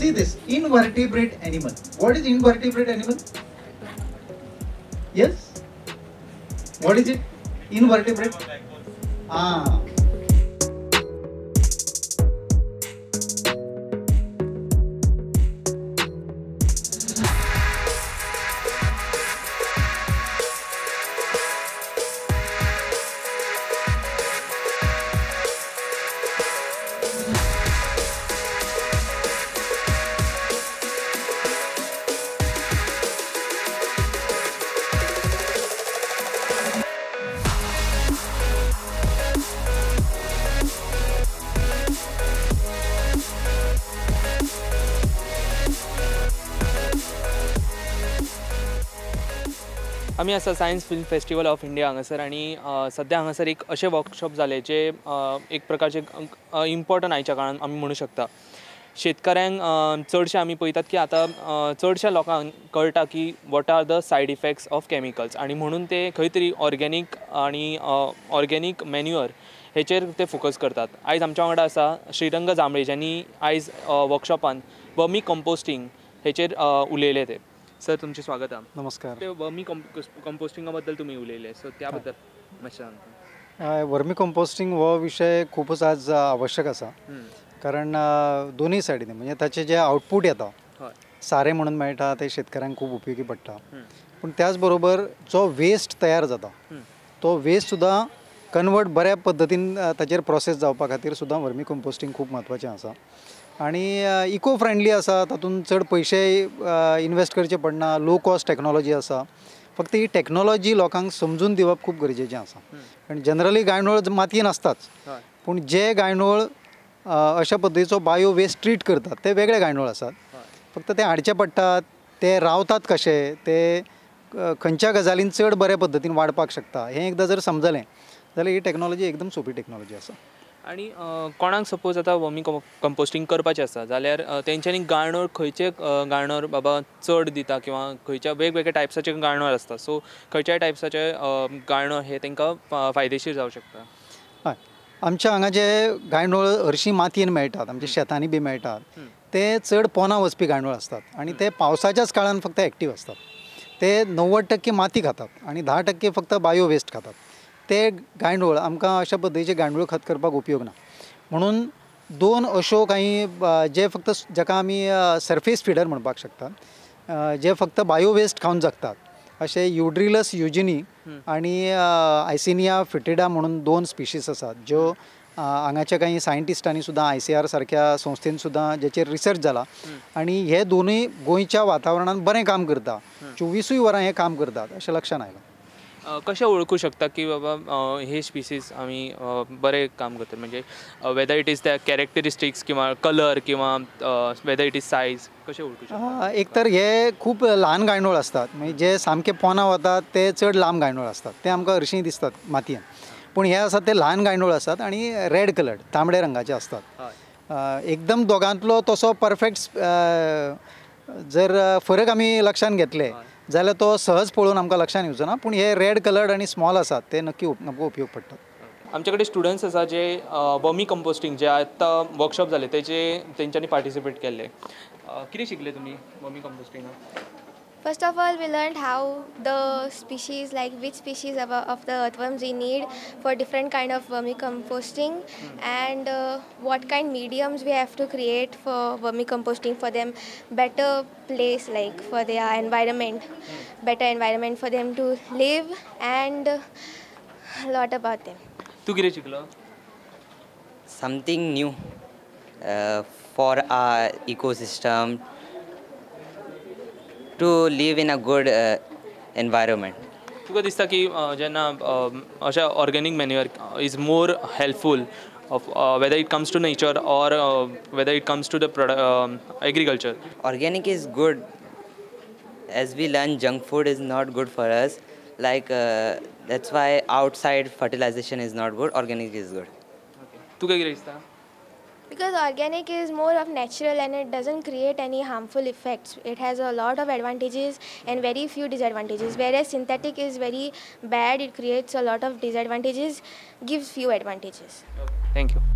See this invertebrate animal. What is invertebrate animal? Yes? What is it? Invertebrate? Ah. आमी आसा science film festival of India हांगासर आनी सद्या हांगासर एक अशें वर्कशॉप जालें जे एक प्रकारचे इम्पॉर्टंट आयच्या काळान आमी म्हणू शकता. शेतकऱ्यांक चडशे आमी पळयतात की आतां चडश्या लोकांक कळटा की what are the side effects of chemicals आनी म्हणून ते खंय तरी ऑर्गेनीक आनी ऑर्गेनीक मॅन्युअर हेचेर ते फोकस करतात. आयज आमच्या वांगडा आसा श्रीरंग जांभळे ज्यांनी आयज वर्कशॉपान वर्मी कंपोस्टींग हेचेर उलयले ते. सर तुमचें स्वागत आहा. नमस्कार. ते वर्मी कंपोस्टिंगा बद्दल तुमी उलयले, सो त्या बद्दल मातशें सांगता. वर्मी कंपोस्टिंग हो विशय खूबच आज आवश्यक आसा, कारण दोनूय सायडीन म्हणजे ताचे जे आउटपूट येता सारें म्हणून मेळटा ते शेतकऱ्यांक खूब उपयोगी पडटा, पूण त्याच बरोबर जो वेस्ट तयार जाता तो वेस्ट सुद्दां कन्वर्ट बऱ्या पद्दतीन ताचेर प्रोसेस जावपा खातीर सुद्दां वर्मी कंपोस्टिंग खूब म्हत्वाचें आसा आनी इको फ्रेंडली आसा. तातूंत चड पयशे इन्वेस्ट करचे पडना, लो कॉस्ट टॅक्नोलॉजी आसा. फक्त ही टॅक्नोलॉजी लोकांक समजून दिवप खूब गरजेचें आसा, कारण जनरली गांयडोळ मातयेन आसताच, पूण जे गांयडोळ अशा पद्दतीचो बायो वेस्ट ट्रीट करतात ते वेगळे गांयडोळ आसात. फक्त ते हाडचे पडटात, ते रावतात कशे, ते खंयच्या गजालीन चड बऱ्या पद्दतीन वाडपाक शकता हें एकदां जर समजलें जाल्यार ही टॅक्नोलॉजी एकदम सोंपी टॅक्नोलॉजी आसा. आनी कोणाक सपोज आतां वर्मी कंपोस्टींग करपाचें आसा जाल्यार तेंच्यांनी गांयडोळ खंयचे गांयडोळ बाबा चड दिता किंवा खंयच्या वेगवेगळ्या टायप्साचे गांयडोळ आसता, सो खंयच्याय टायप्साचे गांयडोळ हे तांकां फायदेशीर जावं शकता. हय, आमच्या हांगा जे गांयडोळ हरशीं मातयेन मेळटात, आमच्या शेतांनी बी मेळटात, ते चड पोना वचपी गांयडोळ आसतात आनी ते पावसाच्याच काळान फक्त एक्टीव आसतात. ते 90% माती खातात आनी 10% फक्त बायो वेस्ट खातात. ते गांयडोळ आमकां अशा पद्दतीचे गांयडोळ खत करपाक उपयोग ना, म्हणून दोन अश्यो कांय जे फक्त जाका आमी सरफेस फिडर म्हणपाक शकतात, जे फक्त बायो वेस्ट खावन जगतात, अशे युड्रिलस युजिनी आनी आयसिनिया फिटिडा म्हणून दोन स्पिशीज आसात ज्यो हांगाच्या काही सायंटिस्टांनी सुद्दां ICR सारक्या संस्थेन सुद्दां जेचेर रिसर्च जाला आनी हे दोनूय गोंयच्या वातावरणान बरें काम करता, 24 वरां हें काम करतात अशें लक्षांत आयलां. कशें वळखू शकता की बाबा हे स्पिसीस आमी बरें काम करतात, म्हणजे whether it is the characteristics किंवा कलर किंवा वेदर it is size, कशें वळखू शकता? एक तर हे खूब ल्हान गांयडोळ आसतात, म्हणजे जे सामके पोना वतात ते चड लांब गांयडोळ आसतात, ते आमकां हरशीं दिसतात मातयेन, पूण हे आसात ते ल्हान गांयडोळ आसात आनी रेड कलर्ड तांबडे रंगाचे आसतात. एकदम दोगांतलो तसो परफेक्ट जर फरक आमी लक्षांत घेतले जाल्यार तो सहज पळोवन आमकां लक्षांत येवचो ना, पूण हे रेड कलर्ड आनी स्मॉल आसात ते नक्की उपयोग पडटात. आमचे कडेन स्टुडंट्स आसा जे वर्मी कंपोस्टींग जे आतां वर्कशॉप जाले तेजे तेंच्यांनी पार्टिसिपेट केल्ले. कितें शिकले तुमी vermi कंपोस्टिंगान? First of all, we learned how the species, like which species of the earthworms we need for different kind of vermicomposting, and what kind mediums we have to create for vermicomposting for them, better place like for their environment, better environment for them to live, and a lot about them. तू कितें शिकलो? Something new for our ecosystem, to live in a good environment. तुका दिसता की जेन्ना अशा organic manure is more helpful of whether it comes to nature or whether it comes to the agriculture? Organic is good. As we learn, junk food is not good for us. Like that's why outside fertilization is not good. Organic is good. तुका कितें दिसता? Because organic is more of natural and it doesn't create any harmful effects. It has a lot of advantages and very few disadvantages, whereas synthetic is very bad. It creates a lot of disadvantages, gives few advantages. Okay. Thank you.